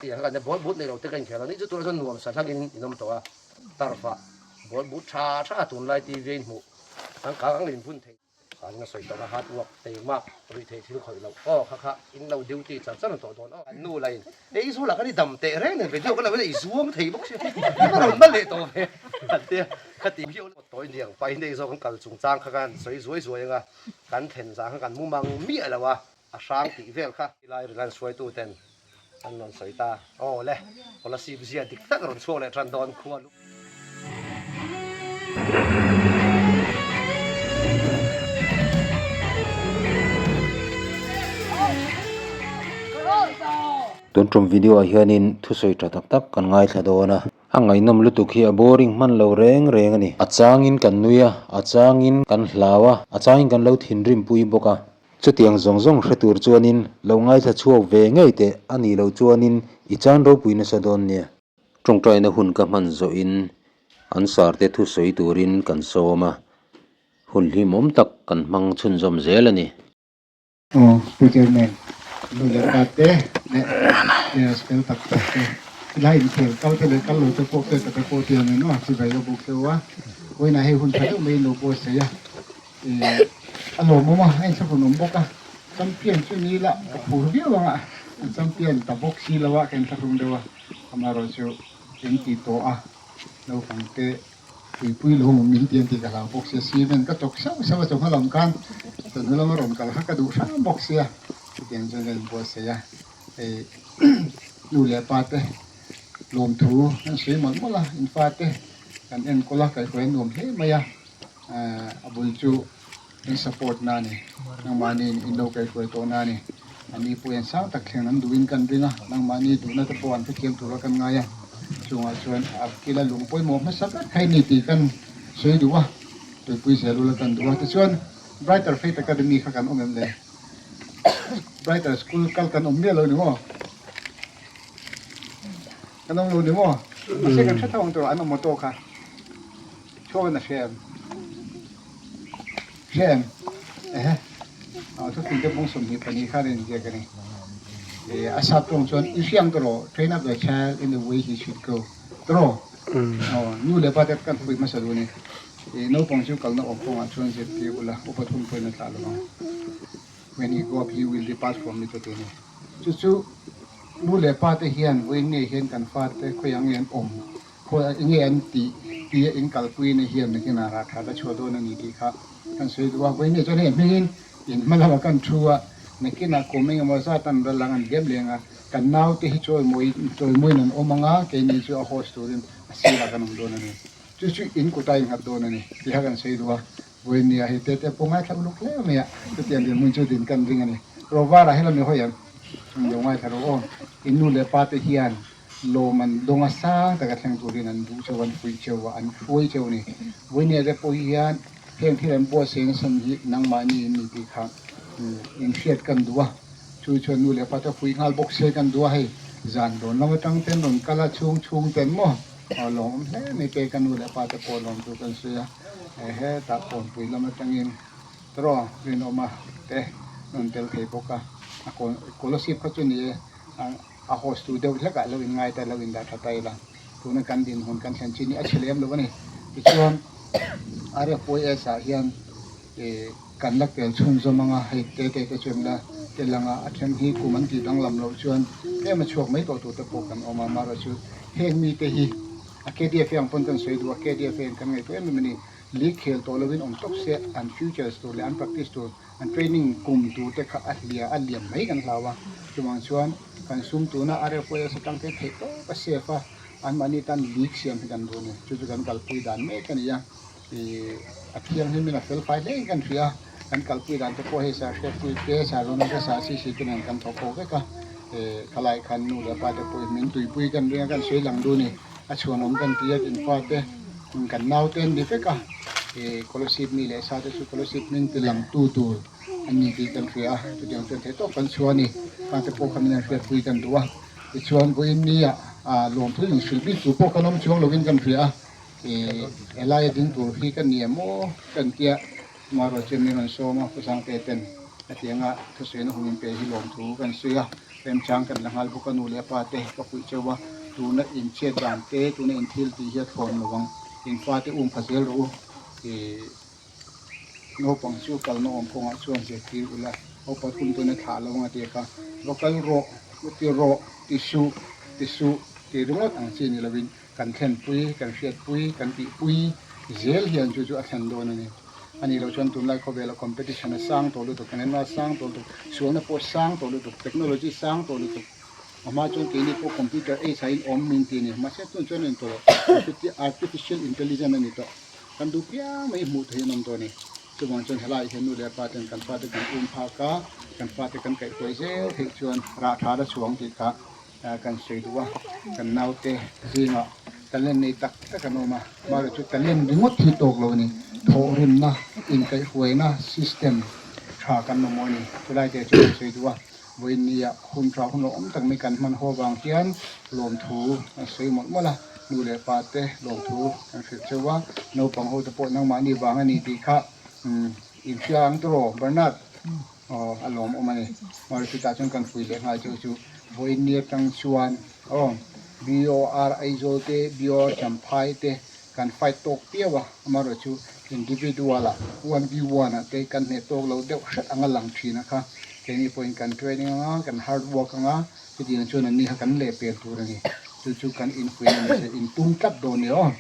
Tiang kha kan ball boot nei lo te ka inkhel a ni chu tunah chuan nuam sa hlangin in awm tawh a turf ah ball boot tha tha a tunlai TV a inhmuh changkang ang in bun thei khan a sawi tawh a hard work teimah ruih theih thil khawih loh aw kha kha in lo duty char char tawh dawn aw kan nu lah in hei i zual ah khan i dam teh reng nen video ka lo en a i zuang thei bawk sia i va rawn na leh tawh ve an tia kha ti viau tawi niang pahin hei zawk kan kal chungchang kha khan sawi zuai zuai anga kan thlen zah khan kan mumang miah lo a. A hrang tih vel kha tilai ringan hruaitu ten an rawn sawi ta. Aw le, Kolasib zia dik tak a rawn chhuak leh tan dawn khua lu. Tun tum video ah hianin thusawi tha tak tak kan ngaithla dawn a, a ngaihnawm lutuk hi a boring hman lo reng reng a ni. A changin kan nui a, a changin kan hlau a, a changin kan lo thinrim pui bawk a. Chutiang zawng zawng hre tur chuanin lo ngaithla chhuak ve ngei teh a nih loh chuanin i chan ropui nasa dawn nia. Tawngtaina hun ka hman zawhin an sarte thu sawi turin kan sawm a, hun hlimawm tak kan hmang chhunzawm zel a ni. Aw Pu Chairman, nu leh pa te leh players fel tak tak te, tilai inkhel kal te leh kal lo te pawh pek te pawh tiang in aw chibai ka buk hleuh a, vawiinah hei hun tha deuh mai in lo buatsaih a. A lawmawm a, a inthlahrun awm bawk a, champion chu ni ila ka phur viau ang a, an champion ta bawk si lo a, ka inthlahrun deuh a, amaherawh chu eng ti tawh a, naupang te tuipui lo awm min ti an tih ka hlau bawk sia, cement ka chawk sauh sauh a, chawhma lam khan chawhnu lama rawn kal kha ka duh hram bawk sia, chutiang chuan ka inbuatsaih a, hei nu leh pa te lawmthu an sawi mawlh mawlh a, in fate kan enkawl a, kaihhruai an nuam hle mai a. A bul chu in support na a ni nangmahni in lo kaihruai tawh na a ni ani pawh hian sang tak thleng an duhin kan ring a nangmahni duhna te pawh an hrethiam tura kan ngai a chungah chuan a kila lung pawimawh hmasa ber kha i ni tih kan sawi duh a tuipui zel ula kan duh a tichuan Brighter Faith Academy kha kan awm em le Brighter School kal kan awm miah lo ni maw kan awm lo ni maw mahse kan hre tho ang tur an awm auto kha. Chhuak in a hre em? Hre em? Ehe. A thuthlung te bung 22 khan a inziak a ni. E, a sap tawng chuan i hriang tawh train up the child in the way he should go. Tawh Oh, nu leh pa te kan pui hmasa duh a ni. E, naupang chu kalna awm kawngah chuan zirtir ula, upa thum pawhin a tlah lovang. When he grow up, he will depart from it a ti a ni. Chu chu nu leh pa te hian vawiin ngei hian kan fate khawiah nge an awm Khawi enge an tih tia in kalpui na hian nakin ah rah tha ka chhuah dawn a ni tih kha kan sawi duh a, vawiin chuan hei hmingin in hma lamah kan thu a, nakin ah kum engemaw zat an ral ang an liam leng a, kan naute hi chawimawi chawimawiin an awm ang a, keini chu a host turin a sirah kan awm dawn a ni. Chu chu in kutah in nghat dawn a ni tih kha kan sawi duh a, vawiin nia hei te te pawh ngaithla uluk hle mai a, chutiang dinhmun chu din kan ring a ni. Rovara helami hawi em? Lo ngaithla rawh aw, in nu leh pa te hian Lawm an dawng a sang taka thleng turin an duh cheu, an fuih cheu a, an hruai cheu a ni. Vawinia te pawh hian heng thil an buatsaih nasa hi nangmahni in ni tih kha inhriat kan duh a, chu chuan nu leh pa te fuih nghal bawk se kan duh a, hei zan dawn lam atang ten rawn kal a, chhung chhung ten maw lawmawm hle mai pek a nu leh pa te pawh lawm chu kan sawi a, hetah kawnpui lam atangin tawrh rinawma te rawn tel thei bawk a, a scholarship kha chu ni e. A host tu deuh hlek ah lo in ngai ta lo in dah tha ta ila tuna kan dinhmun kan thlen chin hi a chhe lem lo a ni. Tichuan RFYS ah hian ih kan la tel chhunzawm anga hei te te te chuan la tel anga a then hi kum an tih danglam loh chuan tlem a chhuak mai tawh tur te pawh kan awm a amaherawhchu heng mite hi a KDF ang pawn kan sawi duh a KDF ang kan ngaihtuah em em a ni. League khel tawh lovin awm tawp se an futures tur leh an practice tur An training kum tur te kha a hlia a liam mai kan hlau a, chuvang chuan kan sum tuna RFYS atang te theih tawp a safe a, anmahni tan league siam hi kan duh a ni. Chu chu kan kalpui dan mek a ni a, ih a thianghlim in a fel fai hle in kan hria a, kan kalpui dan te pawh hei sa hriatpui te, sa rona te, sa si si te nen kan thawk ho vek a, ih khalai khan nu leh pa te pawhin min tuipui kan ring a, kan sawi lang duh a ni. A chhuanawm kan ti a, in fate kan naute an ni vek a, ih Kolasib mi leh sa te chu Kolasib hming ti lang tu tur an ni tih kan hria a, chutiang chuan theih tawp kan chhuah a ni. Fate pawh kha min han hriatpui kan duh a, tichuan vawiin nia lawmthu in hrilh bik tur pawh kan awm chuang lovin kan hria a, ih helai a ding tur hi ka ni em aw kan tia Marawh chuan min rawn sawm a, Pu Sangte ten hetianga thusawiin a hun in pe hi lawmthu kan sawi a. Remchang kan la nghal bawk a nu leh pa te ka fuih cheu a, tuna in chhiat dan te, tuna in thil tih hi a thlawn lo ang, in fate um pha zel rawh u, ih naupang chu kalna awm kawngah chuan zirtir ula, upat hun pawn a thlah lo ang a ti kha, va kal rawh, va ti rawh, ti suh, ti suh tih ringawt ang chi ni lovin kan thlenpui, kan hriatpui, kan tihpui zel hian chu chu a thlen dawn a ni. A nih loh chuan tunlai khawvela competition a sang tawh lutuk, kan enna a sang tawh lutuk, sualna pawh a sang tawh lutuk, technology sang tawh lutuk. A hma chuan keini pawh computer age ah in awm min ti a ni. Mahse tun chuan a in tawh lo. Artificial intelligence a ni tawh. Kan duh piang mai hmuh theih an awm tawh a ni. Chuvang chuan helai hian nu leh pa ten kan fate kan um phak a, kan fate kan kaihhruai zel theih chuan rah tha la chhuang tih kha Kan sawi duh a, kan naute zingah talent nei tak tak an awm a, amaherawhchu chu talent ringawt hi tawk lo a ni, thawhrimna, inkaihhruaina system tha kan mamawh a ni. Chulai te chu kan sawi duh a, vawiin nia hun tha hun lo awm tak mai kan hman haw vang hian lawmthu an sawi mawlh mawlh a, nu leh pa te lawmthu kan hrilh cheu a, naupang ho te pawh nangmahni vang a ni tih kha inhria ang tawh rawh Bernard. Aw a lawmawm a ni. Mahse chutah chuan kan fui leh nghal chu chu vawiin ni atang chuan aw BOR Aizawl te BOR Champhai te kan fight tawk piau a, amaherawhchu individual ah 1v1 ah te kan hneh tawk lo deuh hret anga lang thin a kha keini pawhin kan training anga kan hard work anga chutiang chuan an ni kha kan lehpel tur a ni. Chu chu kan infuih a ni se intum tlat dawn a ni aw.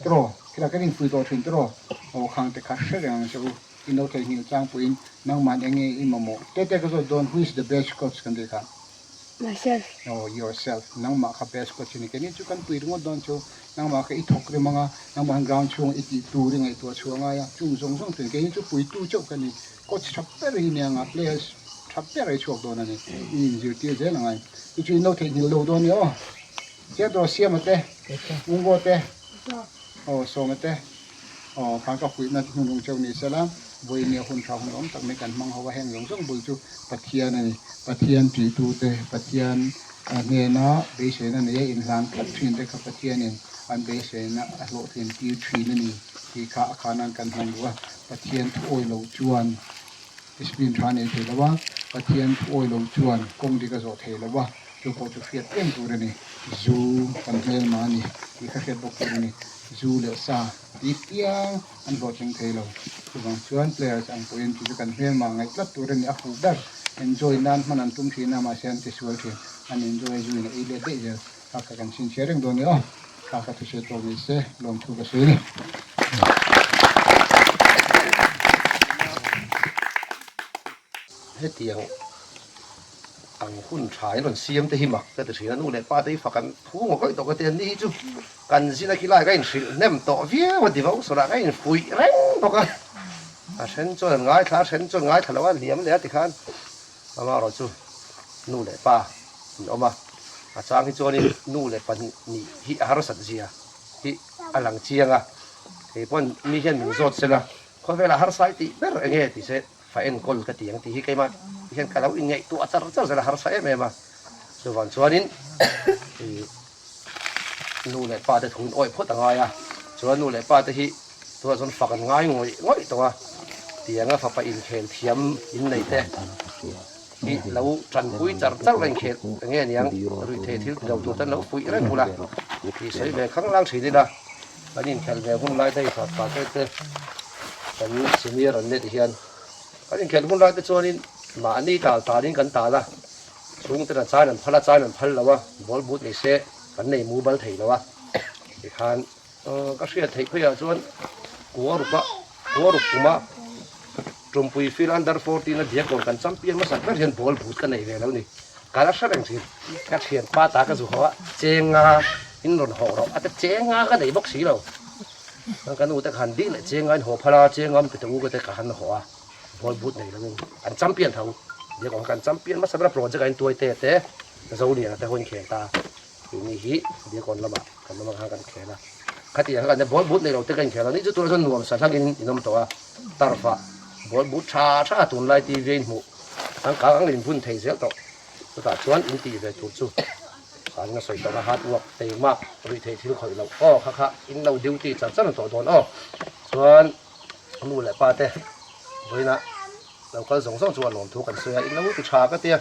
Tiraw khilai kan infuih tawh thin tiraw aw khang te kha hre reng ang che u. I lo theihnghilh tlangpuiin nangman eng nge i mamawh? Tete ka zawt dawn, who is the best coach kan tih kha? Myself. Oh, yourself. Nangmah kha best coach i ni. Keini chu kan pui ringawt dawn chu nangmah kha i thawk rim anga, nangmah khan ground chhunga i tih tur i ngaihtuah chhuah ngai a, chung zawng zawng chuan keini chu puitu chauh ka ni. Coach tha ber hi nia anga players tha ber a i chhuak dawn a ni. I inzirtir zel angai. Chu chu in lo theihnghilh lo dawn nia aw. Chiah tawh Siama te, Ungo te, aw Sawma te. Aw, kha ka fuihna chu hmun ung cheu ni sela, vawinia hun tha hun awm tak mai kan hmang ho a, heng zawng zawng bul chu Pathian a ni. Pathian ṭihtute, Pathian hnena beiseina nei a inhlan tlat ṭhin te kha Pathianin an beiseina a hlawhtlin tir ṭhin a ni tih kha a khanan kan hmang duh a. Pathian thuawi lo chuan discipline tha nei thei lo a, Pathian thuawi lo chuan kawng dik a zawh thei lo a, chu pawh chu hriat em tur a ni. Zu kan hmelma a ni tih kha hriat bawk tur a ni. Zu leh sa tih piang an hlawhtling thei lo. Chuvang chuan players ang pawhin chu chu kan hmelma ngaih tlat tur a ni. A fuh ber enjoy nan hman an tum thin a, mahse an ti sual thin. An enjoy a zuin a ei let daih zel. Kha kha kan chhinchhiah reng dawn ni aw. Kha kha thusawi tawk ni se lawmthu ka sawi a ni. Hetiang ang hun tha in rawn siam te hi mak ka ti thin a, nu leh pa te hi fak an phu ngawk ngawih tawh ka ti a, ni hi chu kan zin a khilai ka inhrilh hnem tawh viau a devotion ah ka infuih reng bawk a, a then chuan an ngaithla a then chuan ngaithla lo a hliam leh a tikhan amaherawh chu nu leh pa an awm a, a chang hi chuanin nu leh pa nih hi a harsat zia hi a lang chiang a, kei pawn mi hian min zawt sela khawvelah harsa i tih ber eng nge ti se. Fa enkawl ka ti ang tih hi keimah hian ka lo inngaihtuah char char zel a harsa em em a, chuvang chuanin ih nu leh pa te thung in awih phawt a ngai a, chuan nu leh pa te hi tunah chuan fak an ngai ngawih ngawih tawh a, tianga fapa inkhel thiam in nei te hi lo tanpui char char la inkhel eng nge niang ruihtheih thil ti lo tur te an lo fuih reng bul a, tih sawi ve khanglang thin ila. Kan inkhelh ve hun lai te hi fapa te te kan senior an let hian kan inkhelh hun lai te chuanin mahni tal talin kan tal a, chhungten a chain an phal a chain an phal lo a, ball boot ni se kan nei mobile thei lo a, tikhan ka hriat theih pheiah chuan Kuarupa Kuarup kuma Tumpui field under 14 a Diakon kan champion hmasa ber hian ball boot ka nei ve lo ni. Ka la hre reng thin. Ka thianpa ta ka zu haw a, chenga in rawn haw rawh a ti chenga ka nei bawk si lo. Chuan ka nu te khan ding leh chenga in haw phal a, chenga an pe teh u ka te ka han haw a, ball boot nei lovin kan champion tho. Diakon kha kan champion hmasa ber a project ah in tuai te te Zoliana te ho in khel ta. Tuni hi Diakon lamah kan awm ang khan kan khel a. Khatiang kha kan ball boot nei lo te ka inkhel a, ni chu tunah chuan nuam sa hlangin in awm tawh a, tarfa ball boot tha tha tunlai TV a inhmuh changkang ang in bun thei zel tawh. Chutah chuan in tih ve tur chu khan a sawi tawh a, hard work teima ruih theih thil khawih loh aw kha kha in lo duty char char tawh dawn aw. Chuan nu leh pa te vawiinah lo kal zawng zawng chu a lawmthu kan sawi a, in lo ti tha ka tia.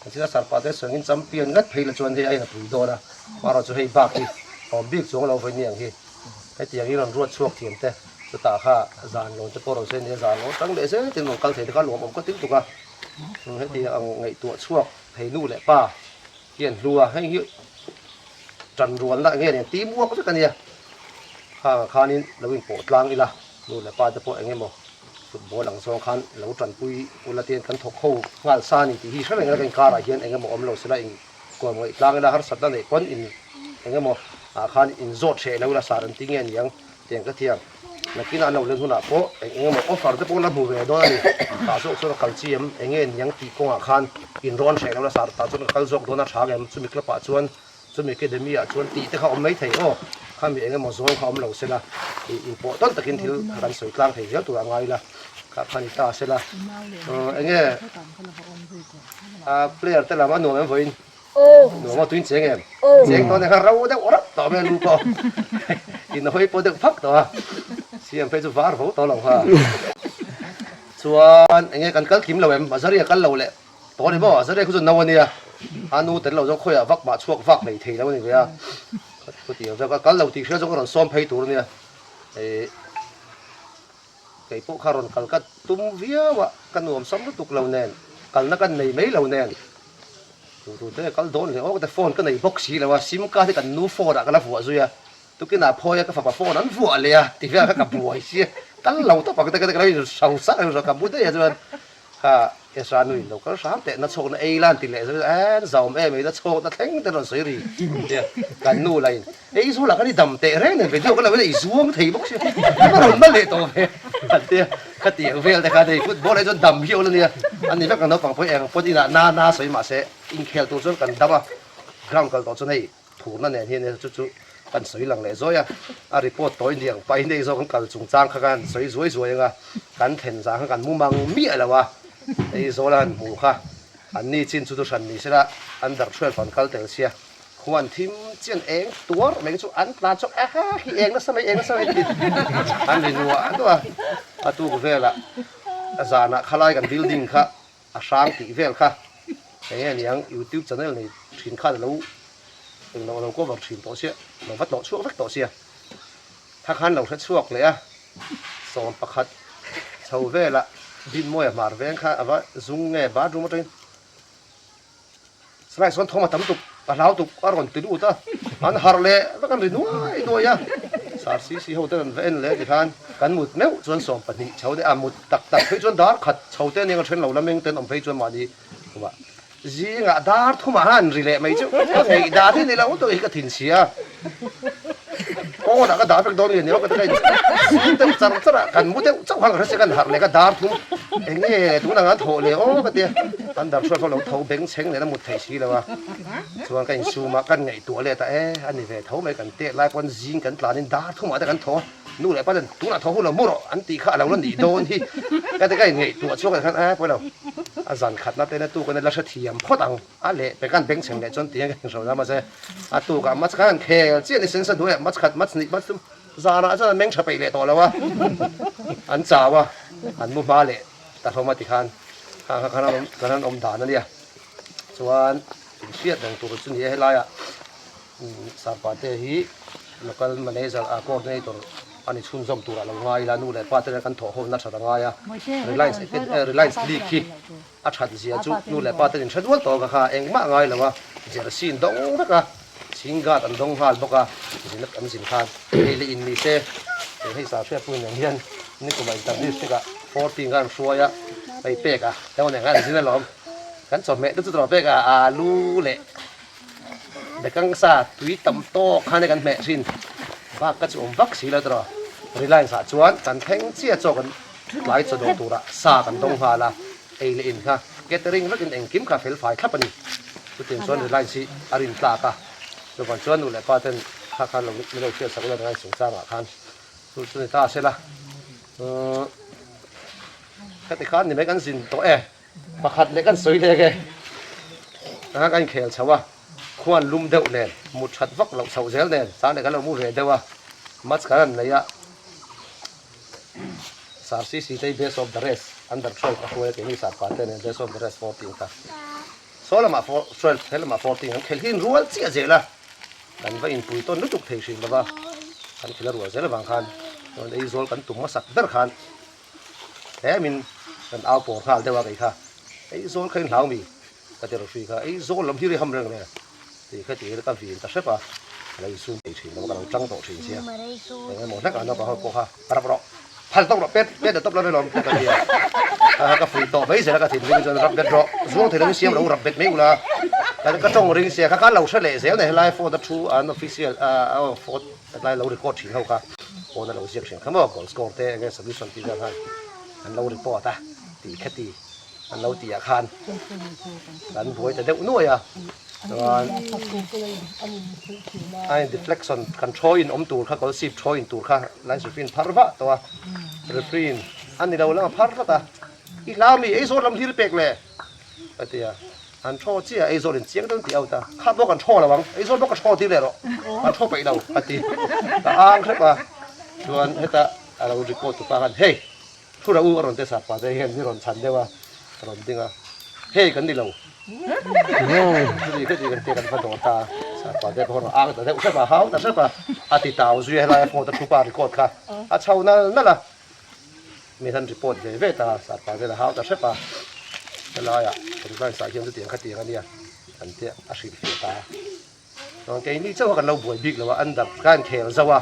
Kan thil a sarpa te sawiin champion ngat phei la chuan hei a in a pui dawn a, amaherawhchu chu hei bak hi awm bik chuang lo vawi niang hi. Hetiang hi rawn ruat chhuak thiam te chutah kha zan lawn te pawh rawn sawi a nia, zan lawn tang leh zel ten rawn kal thei te kha lawmawm ka til tuk a. Hetiang ang ngaihtuah chhuak thei nu leh pa hian hlu a, hei hi tan rualna nge nen team work vek a nia. Khangah khanin lo inpawh tlang ila nu leh pa te pawh eng emaw football ang zawng khan lo tanpui ula te hian kan thawk ho nghal sa a ni tih hi hre reng ila kan inkarah hian eng emaw awm lo sela in kuam ngaih tlang ila harsatna neih pawn in eng emaw ah khan in zawt hreh lo ila sar an ti nge aniang tiang ka thiang nakinah an lo len hunah pawh eng eng emaw offer te pawh la hmu ve dawn a ni tah zawk chuan a kal chi em eng nge niang tih kawngah khan in rawn hreh lo ila sar tah chuan ka kal zawk dawn a tha ngem chumi club ah chuan Chumi academy ah chuan tih te kha awm mai thei aw, khami eng emaw zawng kha awm lo sela, ih inpawh tawn takin thil kha kan sawi tlang thei zel tur a ngai la, kha kha ni ta sela. Eng nge a player te lam a nuam em vawiin? Nuam aw tuin cheng em? Cheng tawh nen khan ro deuh rap tawh mai a lu pawh in hawi pawh deuh phak tawh a, siam phei chu var vo tawh lo kha. Chuan eng nge kan kal kim lo em? Azaria kal lo leh. Tawh ni maw? Zare khu chu no a nia, a nu tel lo zawng khawiah vak mah chhuak vak hlei thei lo a ni ve a, chutiang zawk a kal lo tih hria zawng ka rawn sawm phei tur a nia, ih kei pawh kha rawn kal ka tum viau a, ka nuam sam lutuk lo nen, kalna ka nei mai lo nen, tu tu te kal dawn leh awk te phone ka nei bawk si lo a, sim card hi kan nu phone ah ka la vuah zui a, tukinah phawi a ka fapa phone an vuah leh a ti vel kha ka buai sia, kal lo tawp ang te ka lo in hro sak a, ka bu daih a chuan. Kha Ezra nu in lo kal hram teh na chhawkna ei la an ti leh zeuh a, en zauhawm em ei na chhawkna thleng te rawn sawi ri tia kan nu lah in ei zu lah kan i dam teh reng nen video ka lo en a i zuang thei bawk sia ka rawn na leh tawh ve an tia khatiang vel te khan hei football ah hi chuan dam hi awl ania a ni vek ang naupang pawh eng pawn inah na na sawi mahse inkhel tur chuan kan dam a ground kal tawh chuan hei Phurna nen hian chu chu kan sawi lang leh zuai a, a report tawi niang pahin hei zawk an kal chungchang kha khan sawi zuai zuai anga kan thlen zah kha kan mu mang miah lo a, hei zawl a han hmu kha an ni chin chu chu hran ni sela under 12 an kal tel sia khuan thim chian eng tuar mai chu an tlan chawk a ha hi eng nasa mai eng nasa mai tiin an ri nuah nuah a, a tuk velah a zanah khalai kan building kha a hrang tih vel kha eng nge niang youtube channel nei thin khan alo englo alo cover thin tawh sia lo va tlawh chhuak vek tawh sia kha khan lo hre chhuak leh a 11 chho velah Binmawia hmar veng kha ava zung nge bathroom atangin Slide sawn thawm a tam tuk, a hlau tuk a rawn ti lut a, an harh leh vek an ri nuai nuai a, SRCC ho ten an va en leh tikhan kan mut meuh chuan 12 chho te a mut tak tak phei chuan dar khat chho te aniang a then lo la meng ten awm phei chuan mahni khumah zingah dar thumah khan an ri leh mai chu ka ngeih dan hi ni lo tawh hi ka thin chhia a. Pawnah ka dah vek dawn nge ni awk ka ti ka in zing deuh char char a, kan mu deuh chauh khan ka hre sia kan harh leh ka dar thum eng nge tunah an thawh leh aw ka ti a, an dar chhuat pawh lo tho beng chheng nen a mut theih si lo a, chuan ka insum a, kan ngaihtuah leh ta e a ni ve tho mai kan tet lai pawn zing kan tlanin dar thumah te kan thaw a, nu leh pa ten tunah thaw hun lo mu rawh an tih kha a lo la nih dawn hi ka ti ka in ngaihtuah chhuak leh khan e pawi lo a zan khatna te na tu kan la hrethiam phawt ang. A leh pe kan beng chheng leh chuan tiang ka inhro na mahse a tukah match khan an khel chiah ni sen sa duai ah match khat match hnih match thum zanah chuan an meng tha peih leh tawh lo a an chau a an mu hma leh ta hlawm a tikhan khang kha khan kan han awm dan a nia chuan inhriat reng tur chu ni e helaiah Sarpate hi local manager a coordinator a ni chhunzawm turah lo ngai ila nu leh pa te kan thawh ho na that a ngai a Reliance Reliance League hi A that zia chu nu leh pa ten in hre dual tawh ka kha engmah ngai lo a, jersey an dawng vek a, chhing guard an dawng nghal bawk a, zin an zin khan hei leh in ni se eng hei sa hriat pawhin ang hian nikumah interview stick ah 14 khan an hruai a, hei pek a heng nen khan an zin alawm, kan chawhmeh te chu tawh pek a alu leh bekang sa tui tam tawk khan kan hmeh thin bak ka chu awm vak si lo tawh Reliance ah chuan kan thleng chiah chaw kan Tlai chaw dawh turah sa kan dawng nghal a, ei leh in kha catering vekin engkim kha fel fai thlap a ni. Chutiang chuan Reliance hi a rin tlak a, chuvang chuan nu leh pa ten kha khan lo min lo hriat sak ula Reliance chungchangah khan chu chu ni ta sela. Umm khati khan ni mai kan zin tawh e, pakhat leh kan sawi lek e, kha kan inkhel chho a, khuan lum deuh nen mut that vak loh chhoh zel nen chang leh kan lo mu ve deuh a, match kan han nei a. Sir CC te hi best of the rest under 12 a hruai a keini sir pa te nen best of the rest 14 kha. Saw lamah 12 he lamah 14 kan khelh hi inrual chiah zel a, kan va inpui tawn lutuk thei hrim lova, kan khel a rual zel avang khan chuan Aizawl kan tum hmasak ber khan tlemin kan au pawr nghal deuh a kei kha Aizawl kha in hlau mi ka ti rawh hri kha Aizawl lam hi ri ham reng reng tih kha tiin ka vin ta hrep a, ka lo insum thei thin lo ka lo tang tawh thin sia eng emaw hlek a naupang ho pawh kha rap rawh phal tawk rawh pet pet a tawp lo rilawm ka ti a a ka fuih tawh mai zel a ka thinrim chuan rap bet rawh zuang thei lo in siam lo rap bet mai ula ka ka tawng ring sia kha khan lo hre leh zel nei helai phone a thu an official a phone hetlai lo record thin ho kha phone a lo ziak thin kha maw goal score te enge solution tih vel khan an lo report a tih kha ti an lo tih ah khan kan buai ta deuh nuai a chuan a in deflection kan throw in awm tur kha goal sip throw in tur kha line referee in phar vah tawh a referee in a ni lo lam a phar vat a i hlau mi eizawn lam hlir pek le a ti a an throw chiah eizawn in chiang deuh tih out a kha bawk an throw lo ang eizawn bawk ka throw tir leh rawh an throw peih lo a ti ka ang hrep a chuan heta a lo record tu pa khan hei Thu ra u a rawn ti sap pah te hian mi rawn chhan deuh a, a rawn ding a, Hei kan ni lo. Khati khati kan tia kan va dawr ta a, sap pah te pawh a rawn ang ta deuh hrep a, hau ta hrep a, a ti tau zui a helai a phone a thu pa record kha a chho nal nal a, mi hian report ve ve ta a, sap pah te a hau ta hrep a, helaiah kan sah hian chutiang khatiang a nia kan tia a hrilhfiah ta a. Chuan keini chauh a kan lo buai bik lo a, an dap kha an khel zauh a,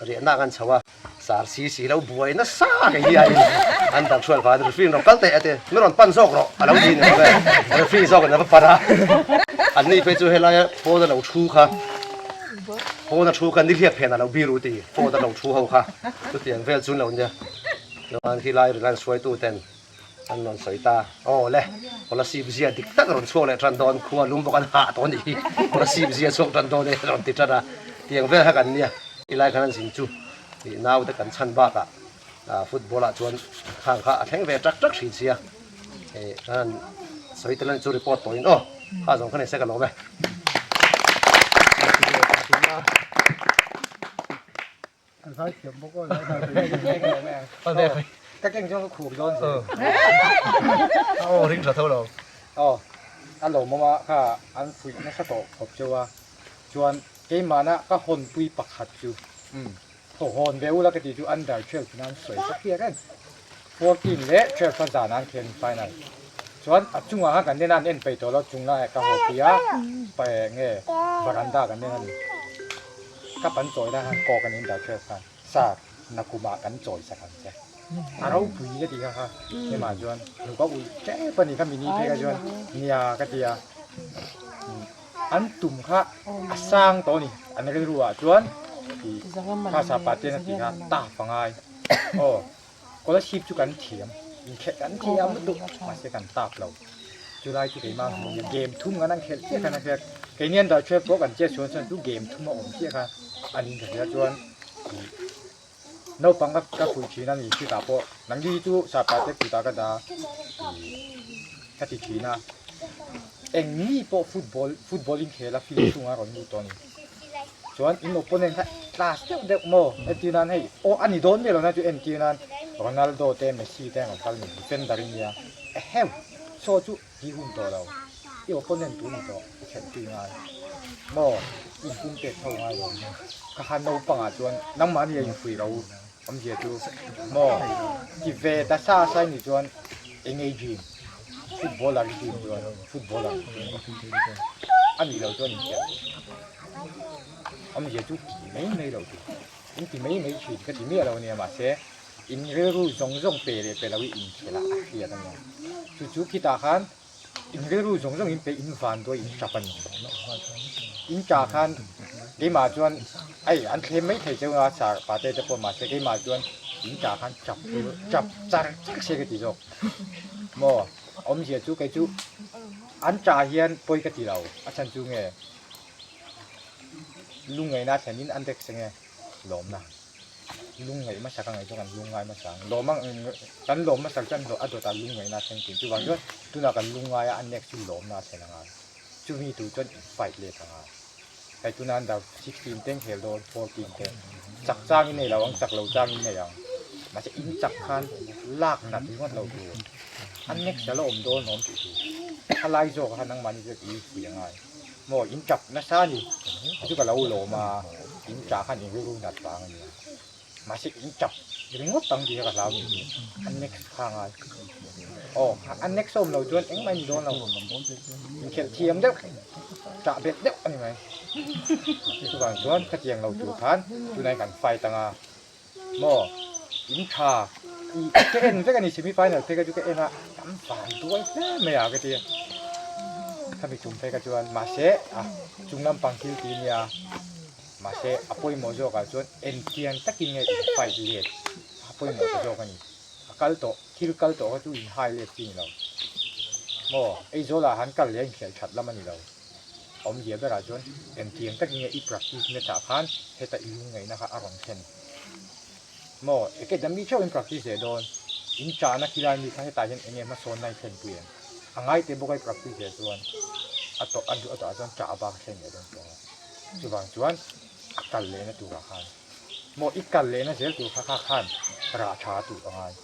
riahna kan chho a, sar si si lo buai nasa kei hi aiin an dap hrual vang referee in rawn kal teh a ti, min rawn pan zawk rawh a lo ni ni lo e, referee zawk in a va pan a, an ni phei chu helaia phone a lo thu kha, phone a thu kha nihliap phen a lo biru ti, phone a lo thu ho kha chutiang vel chu an lo nia, chuan khilai Reliance hruaitu ten An rawn sawi ta, Aw le, Kolasib zia dik tak a rawn chhuak leh tan dawn, khua lum bawk an hah tawh a nih hi, Kolasib zia chhuak tan dawn e a rawn ti tan a, tiang vel kha kan nia, i lai khan an zin chu tih naute kan chhan bakah football ah chuan khang kha a thleng ve tak tak thin sia, hei kan han sawi tel a nih chu report tawhin aw kha zawng kha ni se ka lawm e. Ka keng chuan ka khur dawn zel. Aw ring tha tho lo. Aw a lawmawm a kha an fuih nasa tawh khawp cheu a chuan keimahna ka hawnpui pakhat chu thaw hawn ve ula ka tih chu under 12 in an sawi ka hria reng 14 leh 12 a zan an khel in final chuan a chungah khan kan en a an en peih tawh lo chung laiah ka haw pui a nge varanda kan en a ni. Ka pan chawi lai khan kawk an indah ṭheuh khan sar nakumah kan chawi sak ang che. A ropui ka ti kha kha hemah chuan hnuk a ulh ṭep a ni kha mini phei kha chuan nia ka ti a. An tum kha a sang tawh a ni an rilru ah chuan tih kha sapa ten a tih kha taf a ngai aw scholarship chu kan thiam inkhelh kan thiam lutuk mahse kan tap lo. Chulai chu keimah hmuh nia game thum kan an khelh chiah khan a hriat keini an dah ṭhiat pawh kan chiah chuan chuan chu game thum a awm chiah kha an in ka hria chuan ih naupang ka ka fuih ṭhin a ni chutah pawh nangni hi chu sapa te kutah ka dah ih ka ti ṭhin a eng mi pawh football football inkhel a field chhungah a rawn lut tawh a ni chuan in opponent kha class deuh deuh maw entir nan hei aw a ni dawn miah lo na chu entir nan Ronaldo te Messi te an rawn kal ni defender in nia eheu saw chu ti hun tawh lo i opponent tu ni tawh i khelh tui ngai maw i inpum pek tho ngai lo ka khan naupang ah chuan nangmahni a infuih lo awmzia chu maw ti ve ta sa sa i nih chuan eng ei dream footballer i dream chuan footballer a nih loh chuan infiam awmzia chu ti mai mai loh tur in ti mai mai thin ka ti miah lo ania mahse in rilru zawng zawng pe leh pe lo hi inkhel ah a hriat ania chu chu khitah khan in rilru zawng zawng in pe in van duai in tap a ni in tah khan keimah chuan ei an thlem mai thei cheu a sar pate te pawh mahse keimah chuan in tah khan tap tap char char se ka ti zawk maw awmzia chu kei chu an tah hian pawi ka ti lo a chhan chu nge lungngaihna thlenin an rek se nge lawmna lungngaih hmasa ka ngaih chuan kan lungngai hmasa ang lawm ang kan lawm hmasa chuan a dawtah lungngaihna a thleng thin chuvang chuan tunah kan lungngai a a next chu lawmna a thlen anga chumi tur chuan in fight let anga hei tuna an dar 16 te an khel dawn 14 te chak chang in nei lo ang chak lo chang in nei ang mahse in chak khan lak nat ringawt lo tur a next a la awm dawn awm tih tur. Khalai zawk kha nangmahni chu i pui a ngai maw? In tap nasa a ni. Chu ka lo lawm a, in tah khan in rilru nat vang a nia. Mahse in tap ringawt ang tih kha ka hlau nih hi. A next kha a ngai. Aw, a next a awm lo chuan engmah in dawn lo. Inkhelh thiam deuh, tah belh deuh a ni mai. Chuvang chuan khatiang lo tur khan tunah hian kan fight ang a. Maw? In tha i ka en vek a ni semi final phei kha chu ka en a tam vang duai hle mai a ka ti a khami tum phei kha chuan mahse a chung lampang thil ti nia mahse a pawimawh zawk ah chuan engtiang takin nge in fight let a pawimawh ta zawk a ni a kal tawh thil kal tawh kha chu in hai let chi ni lo maw Aizawl ah han kal leh a inkhelh that lam a ni lo. Awmzia berah chuan engtiang takin nge i practice na chah khan heta i lungngaihna kha a rawn thlen maw? Eke dami theuh in practice leh dawn, in chahna khilai mi kha hetah hian enge hmasawnna i thlenpui em? A ngai teh bawk a i practice leh chuan a tawh a duh a tawhah chuan chah bak a thlen leh dawn chuang a. Chuvang chuan a kal lehna turah khan maw i kal lehna zel tur kha kha khan rah tha tur a ngai.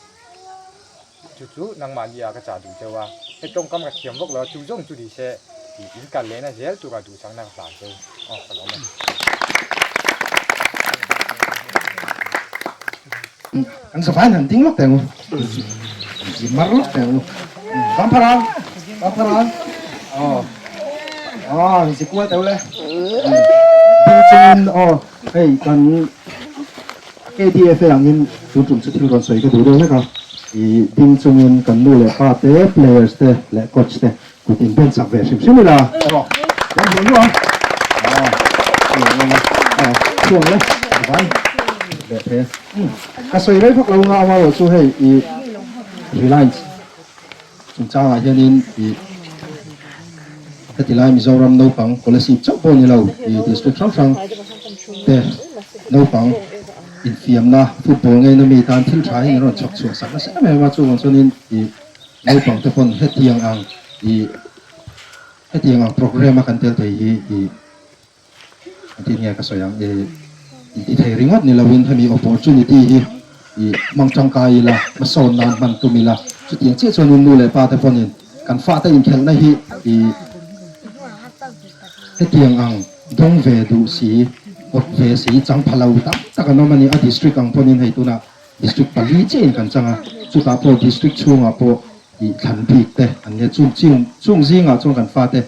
Chu chu nangmahni ah ka chah duh cheu a, he tawngkam ka thiam vak lo a, chu zawng chu ni se tih in kal lehna zel tura duhsakna ka hlan cheu aw ka lawm e. Kan zavai han ding lawk teh ang u, zi mar lawk teh ang u. Vangpharang, Vangpharang, aw, aw zi kual teh u le. Ding chungin aw hei kan. KDFA angin tun tum chu thil rawn sawi ka duh deuh hlek a, i ding chungin kan nu leh pa te, players te leh coach te kut in ben chak ve hrim hrim ila. Rawh, kan hmuh nuam. Aw, lawm a, aw, chhuang le, a vai leh thei a. Ka sawi rei vak lo nga amarawh chu hei i Reliance chungchangah hianin i heti lai Mizoram naupang Kolasib chauh pawh ni lo i district hrang hrang te naupang infiamna football ngeina mi tan thil tha hi an rawn chhawk chhuah sak nasa em em a chuvang chuanin i naupang te pawn hetiang ang i hetiang ang programme a kan tel thei hi i Engtin nge ka sawi ang i inti thei ringawt ni loin hemi opportunity hi i hmang tangkai ila, hmasawn nan hman tum ila, chutiang chiah chuanin nu leh pa te pawnin kan fate inkhelhna hi i hetiang ang dawng ve duh si, awt ve si, chang pha lo tam tak an awm a ni. A district ang pawnin hei tunah district pali chiahin kan chang a, chutah pawh district chhungah pawh i thlan bik te an nia, chung chung zingah chuan kan fate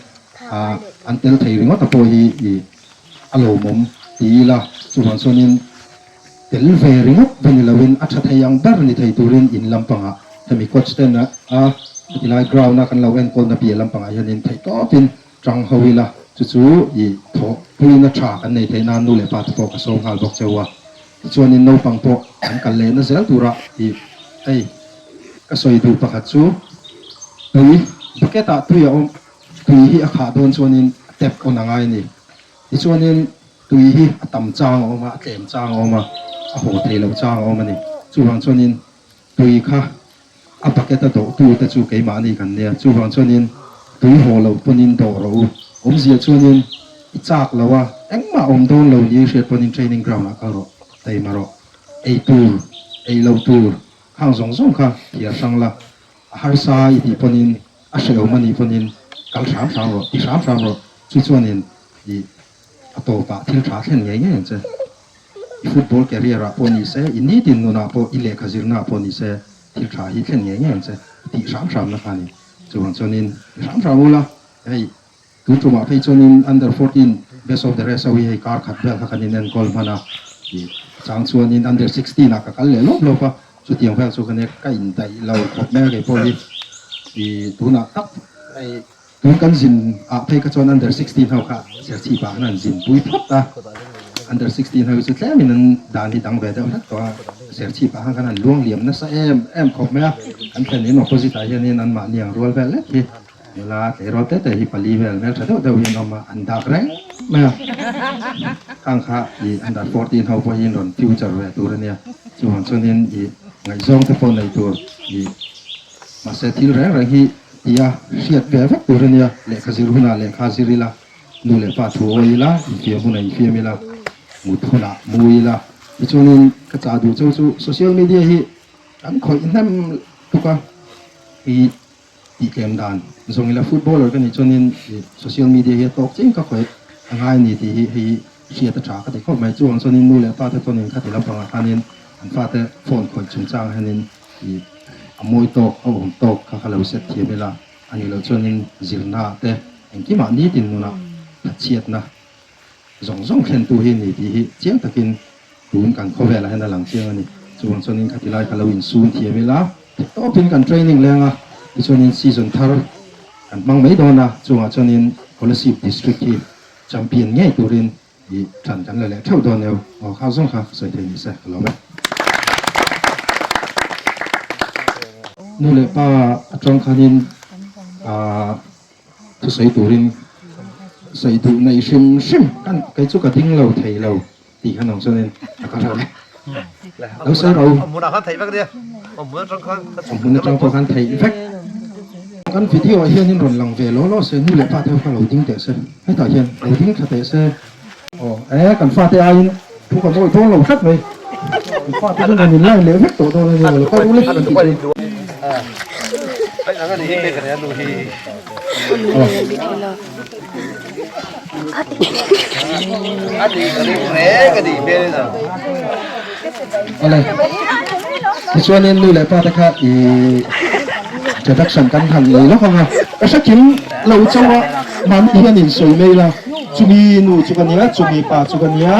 an tel thei ringawt a pawh hi i a lawmawm ti ila, chuvang chuanin tel ve ringawt va ni loin a tha thei ang ber ni thei turin in lampangah hemi coach ten a hetilai ground a kan lo enkawlna piah lampangah hianin theihtawpin tang ho ila, chu chu i thawhpuina tha kan nei theih nan nu leh pa te pawh ka sawi nghal bawk cheu a, tichuanin naupang pawh an kal lehna zel turah i hei ka sawi duh pakhat chu tui bucket ah tui a awm. Tui hi a khah dawn chuanin a tap on a ngai a ni. Tichuanin tui hi a tam chang a awm a, a tlem chang a awm a, a haw thei lo chang a awm a ni. Chuvang chuanin tui kha a bucket a dawh tu te chu keimahni kan nia. Chuvang chuanin tui haw loh pawnin dawh rawh u. Awmzia chuanin i chak lo a, engmah awm dawn lo ni hriat pawnin training ground ah kal rawh, taima rawh. Ei tur, ei lo tur khang zawng zawng kha thiar hrang la, A harsa i tih pawnin, a hrehawm a nih pawnin kal hram hram rawh, ti hram hram rawh. Chu chuanin i a tawpah thil tha thlen ngei ngei ang che. I football career ah pawh ni se, i nitin nunah pawh, i lehkha zirna ah pawh ni se, thil tha hi thlen ngei ngei ang che. I tih hram hramna kha a ni. Chuvang chuanin ti hram hram ula, hei tun tumah phei chuanin under 14 best of the rest ho hi hei kar khat vel kha kan inenkawl hman a, i chang chuanin under 16 ah ka kal leh lawp lawp a. Chutiang vel chu ka nek ka indaih lo khawp mai a kei pawh hi i tunah tak hei tun kan zin ah phei kha chuan under 16 ho kha Serchhip ah khan an zin pui phawt a, under 16 ho hi chu tlem in an dan hi dang ve deuh hlek tawh a, Serchhip ah khan kan han luang liam nasa em em khawp mai a, kan thlen in opposite ah hianin an mahni ang rual vel lek hi nula tleirawl te te hi pali vel hmeltha deuh deuh hi an awm a, an dak reng mai a, khang kha i under 14 ho pawh hi an rawn future ve tur a nia. Chuvang chuanin i ngaihzawng te pawh nei tur i mahse thil reng reng hi tia hriat ve vek tur a nia, lehkha zir hunah lehkha zir ila, nu leh pa thu awi ila, infiam hunah infiam ila, mut hunah mu ila. Tichuanin ka chah duh cheu chu social media hi kan khawih hnem tuk a, i. Tih tlem dan zawng ila footballer ka nih chuanin ih social media hi a tawk chiang ka khawih a ngai a ni tih hi hei hriat a tha ka ti khawp mai. Chuvang chuanin nu leh pa te pawhin khati lampangah khanin an fate phone khawih chungchangah hianin ih a mawi tawk a awm tawk kha kha lo set thiam ila a nih loh chuanin zirna te engkimah nitin nunah thatchhiatna zawng zawng thlentu hi a ni tih hi chiang takin tun kan khawvelah hian a lang chiang a ni. Chuvang chuanin khati lai kha lo insum thiam ila, theihtawpin kan training leng a, tichuanin season thar kan hmang mai dawn a, chungah chuanin Kolasib District hi champion ngei turin ih tan kan la leh theuh dawn eo. Aw kha zawng kha sawi thei ni se ka lawm e. Nu leh pa atang khanin ah thusawi turin sawi duh nei hrim hrim kan kei chu ka ding lo thei lo tih khan ang chuanin a kal hlauh lo sawi ro hmunah khan theih vek nia hmun atang khan hmun atang pawh khan theih vek kan video ah hianin rawn lang ve law law se nu leh pa te ho kha lo ding teh se hetah hian lo ding tha teh se aw e kan fate aiin thu ka mawi dawn lo tlat mai kan fate chu rawn in line leh vek tawh dawn ania lo kal ule tih chu Awle tichuanin nu leh pa te kha ih introduction kan han nei lawk ang a ka hrekim lo chauh a mahni hian in sawi mai ila chumi nu chu ka nia chumi pa chu ka nia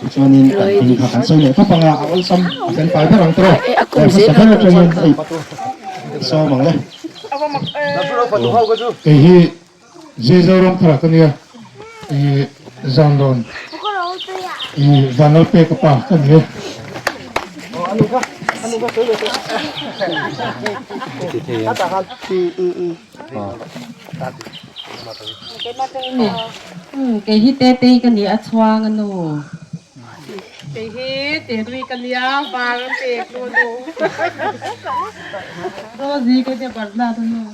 tichuanin kan hming kha kan sawi leh tawp ang a a awlsam a fel fai ber ang tawh hmasa ber atangin hei sawm ang le. Kei hi Zeizoram thar ah ka nia i Zanlawn i Vanlalpeka pa ka ni e. Kei hi Tetei ka ni a chhuang a nu. Kei hi Terui ka nia var a pek lu nu. Rosie ka nia Bernard a nu.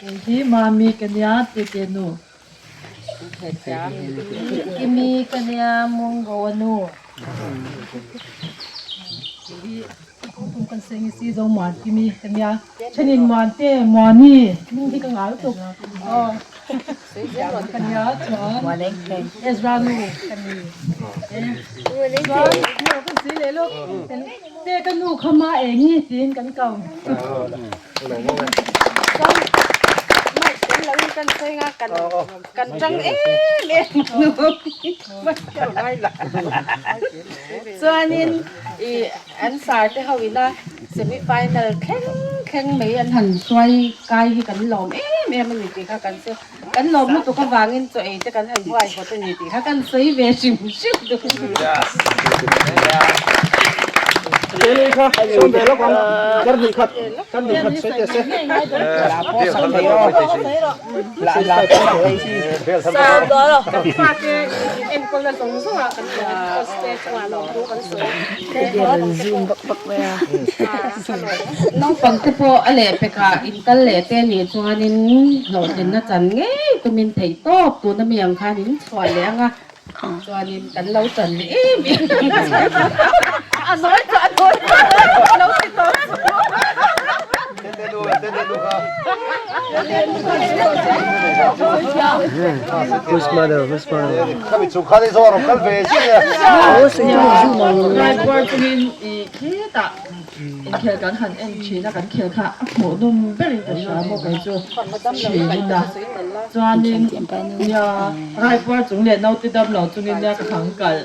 Kei hi Mami ka nia Tete nu. Kimi ka nia Mungo a nu. Kei hi Kum kan seng i si zo Muan Kimi ka nia. Thenin Muante, Muani hming hi ka ngah lutuk. Aw ka nia chuan Ezra nu ka ni. Chuan nu kan si leh lawk. Te ka nu kha ma eng hi tiin kan ko. Chuan mic tel lo in kan sawi nga kan kan tang em em nu chuanin ih an sar te ho ina semi final thleng thleng mai an han hruai kai hi kan lawm em em a ni tih kha kan sawi kan lawm lutuk avangin chaw ei te kan han huaihawt a ni tih kha kan sawi ve hrim hrim duh. Naupang te pawh a lehpekah inkal leh te nih chuanin hlawhtlinna chan ngei tumin theih tawp tuna mi ang khan in chhuah leh ang a. Chuanin kan lo tan leh em em A nawi chu a nawi lo ti tawh chu. Raipuar chungin i khitah inkhel kan han en thin a, kan khel kha a hmuhnawm berin ka hria maw kei chu thin a. Chuanin nia Raipuar chung leh naute dam lo chungin nia ka thang kalh.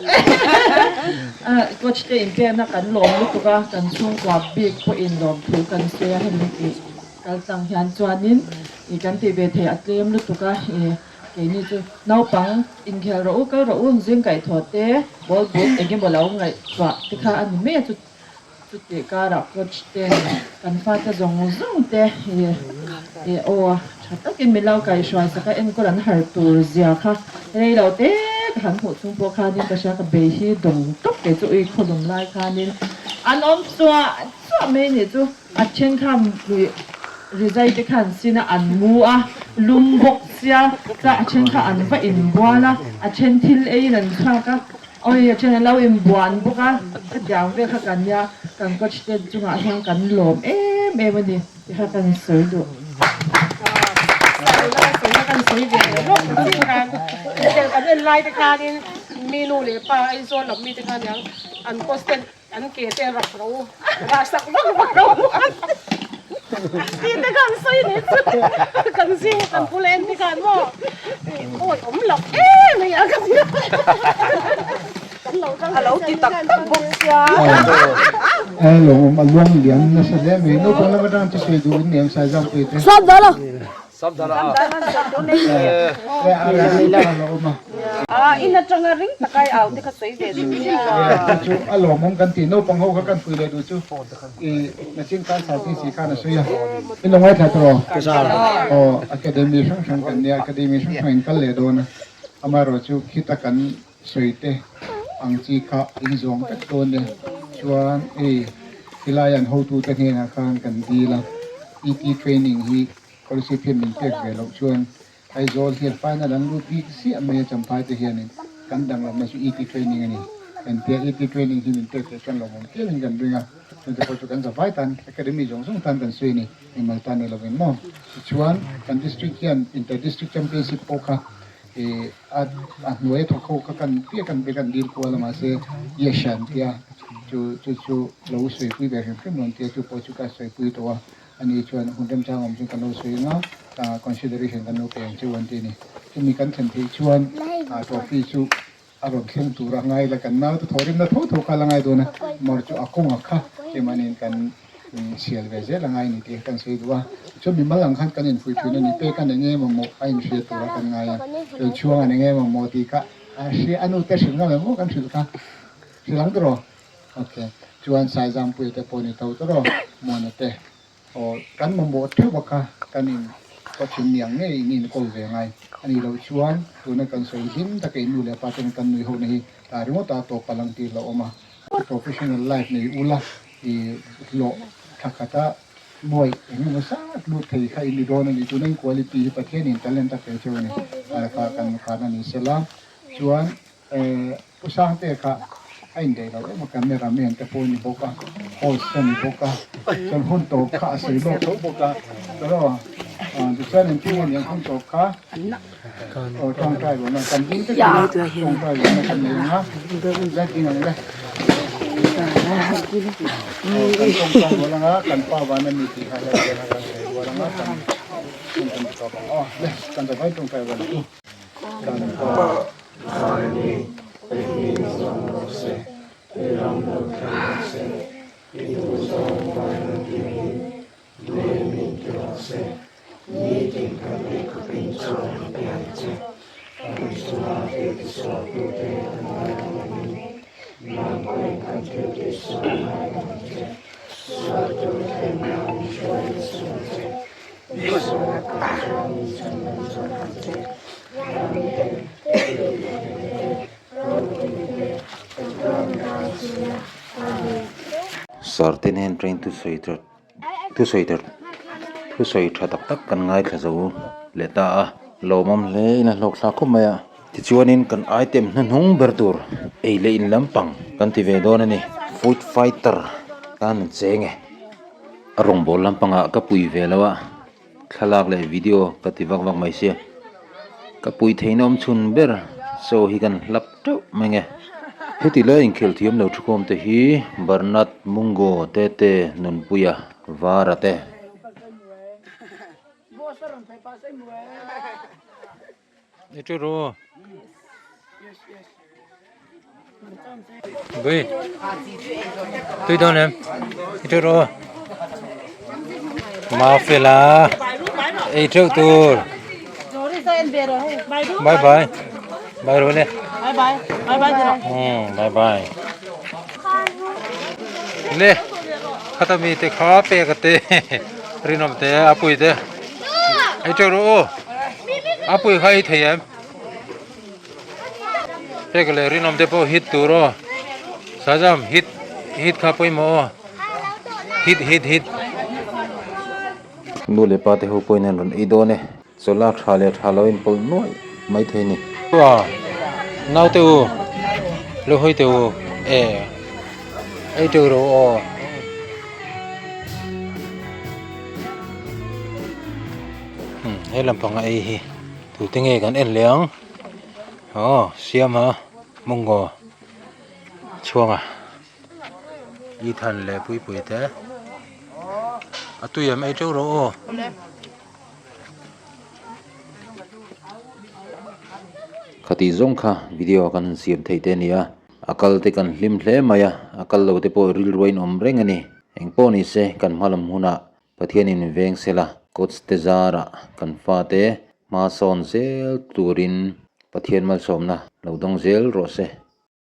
Coach te inpekna kan lawm lutuk a, kan chhungkua bik pawhin lawm thu kan sawi a hemi tih kal tlang hian chuanin ih kan tih ve thei a tlem lutuk a ih keini chu naupang inkhel rawh u kal rawh u zing kaihthawh te ball boot eng emaw lo ngaihtuah te kha a ni mai a chu Chutih karah coach ten kan fate zawng zawng te hi aw tha takin min lo kaihhruai sak a, enkawl an har tur zia kha rei lo te ka han hmuh chung pawh khanin ka hria ka bei hi dawng tawp kei chu ui khawlum lai khanin an awm chuah chuah mai nih chu a then khan lui rizai te khan sin a an mu a lum bawk sia chuan a then kha an va inbual a a then thil eiin an chhuak a. Awi a then an lo inbuan bawk a, hetiang vel kha kan nia. Kan coach te chungah hian kan lawm em em a ni tih kha kan sawi duh. Sawina kan sawi ve rawk zing khan inkhel kan en lai te khanin mi nu leh pa Aizawl lam mi te khan niang an coach ten an ke te rak ro rah sak vak vak ro tih te khan sawi ni chu kan zing kan bula en te khan maw awi awm loh em hei a ka ti A lo ti tak tak bawk sia. E lawmawm a luang liam nasa hle mai. Naupang lam atang chu sawi duh in ni ang Saizam pui te. Sap dala. Sap dala. E a la la awm a. A in atanga ring taka i au te kha sawi ve duh sia. E chu a lawmawm kan ti. Naupang ho kha kan pui leh duh chu i nachin khan Sartisi khan a sawi a. In lo ngaithla tawh aw. Aw academy hrang hrang kan nia academy hrang hrang in kal leh dawn a. Amaherawhchu khita kan sawi te ang chi kha in zawng vek dawn e. Chuan hei helai an hotute hnenah khan kan dil a, ET training hi scholarship hian min pek ve loh chuan Aizawl hian final an lut bik ziah mai a Champhai te hianin kan danglamna chu ET training a ni. Kan tia ET training hi min pek theih chuan lawmawm tlemin kan ring a, chungte pawh chu kan zavai tan academy zawng zawng tan kan sawi a ni, mimal tan ni lovin maw. Tichuan kan district hian inter district championship pawh kha Ih a a hnuai a thawk ho kha kan piah kan piah kan dil kual a mahse yes an tia chu chu chu lo sawipui ve hrim hrim lo an tia chu pawh chu ka sawipui tawh a ani chuan hun remchang awm chu kan lo sawi ang a consideration kan lo pe ang cheu an ti a ni chumi kan thlen theih chuan ah trophy chu a rawn thleng tur a ngai la kan naute thawhrimna tho tho kha la ngai dawn a mawr chu a kawngah kha keimahniin kan Sial ve zel a ngai ni tih kan sawi duh a, chuan mimal ang khan kan infuih thin a ni. Pek an eng em maw a inhria tura kan ngai a, Felchhuang an eng em maw tih kha a hria, a nute hrilh ngam em maw kan hrilh kha hrilh ang tawh rawh. Ok, chuan Saizampuia te pawh ni tho tawh rawh, Muana te aw kan mamawh theuh a kha kan in coaching ni ang ngei in inkawl ve ngai a nih loh chuan tuna kan sawi hlim taka in nu leh pa ten kan nui ho na hi ta ringawt a tawp palang tih lo awm a, professional life nei ula. I hlawh thla khata nuaih eng emaw zat lut thei kha i ni dawn a ni. Tuna in quality hi Pathianin talent a pe cheu a ni. Kha kan khan a ni sela. Chuan Pu Sangte kha a indaih lo em a, camera man te pawh a ni bawk a, host a ni bawk a, chuan hun tawp kha a sawi lawk tho bawk a. Tawraw tichuan engtin nge niang hun tawp kha aw tawngtai ruahna kan ding vek a, tawngtai ruahna kan nei ang a, la ding ang le. Kan tawngtai rual ang a, kan pa van a mi tih kha hla vel a kan sawi rual ang a, kan hun kan tawp ang aw le kan zavai tawngtai rual ang u. Kan pa van a mi i hming zawng rawh se, i ram lo thleng rawh se, i duh zawng van a tih Lei min ti rawh se, nitin kan eikhawpin chaw an pe ang che. Kan chunga thil tisualtute an ngaidam angin, nang pawhin kan thil tihsual a ngaidam ang che. Sual tur thlenna min hruai ni suh ang che, misual lakah chuan min chhandam zawk ang che. Ram te, thiltihtheihna te, ropuina te, kan tan ngai si a, Amen. Sarte nen train thusawi tha thusawi tha thusawi tha tak tak kan ngaithla zo leh ta a lawmawm hle in a hlawk thlak khawp mai a tichuanin kan item hnuhnung ber tur ei leh in lampang kan ti ve dawn a ni food fighter tan an cheng e a rawngbawl lampangah ka pui ve lo a thlalak leh video ka ti vak vak mai sia ka pui theihna awm chhun ber chaw hi kan hlap teuh mai nge heti lai inkhelh thiam lo thukhawm te hi Bernard Mungo Tete Nunpuia Vara te. Bui tui dawn em i teuh rawh Mafela ei teuh tur bye bye bye rawh le bye bye le khata mi te kha pek a te rinawm te a pui te ei teuh rawh aw a pui kha ei thei em. Pek leh rinawm te pawh hit tur aw Sazam hit hit kha pawimawh aw hit hit hit. Nu leh pa te ho pawhin an rawn ei dawn e chawlh a tha leh tha lo in pawlh nuaih mai thei a ni. Ua naute u lo hawi teh u e ei teuh ro aw. He lampanga ei hi tute nge kan en leh ang aw Siama Mungo chhuanga Ethan leh Puipui te a tui em ei teuh rawh aw. Khati zawng kha video kan han siam thei te a ni a, a kal te kan hlim hle mai a, a kal lo te pawh rilru a inawm reng a ni. Engpawh ni se kan hmalam hunah Pathianin veng sela coach te zarah kan fate hma sawn zel turin Pathian malsawmna lo dawng zel rawh se.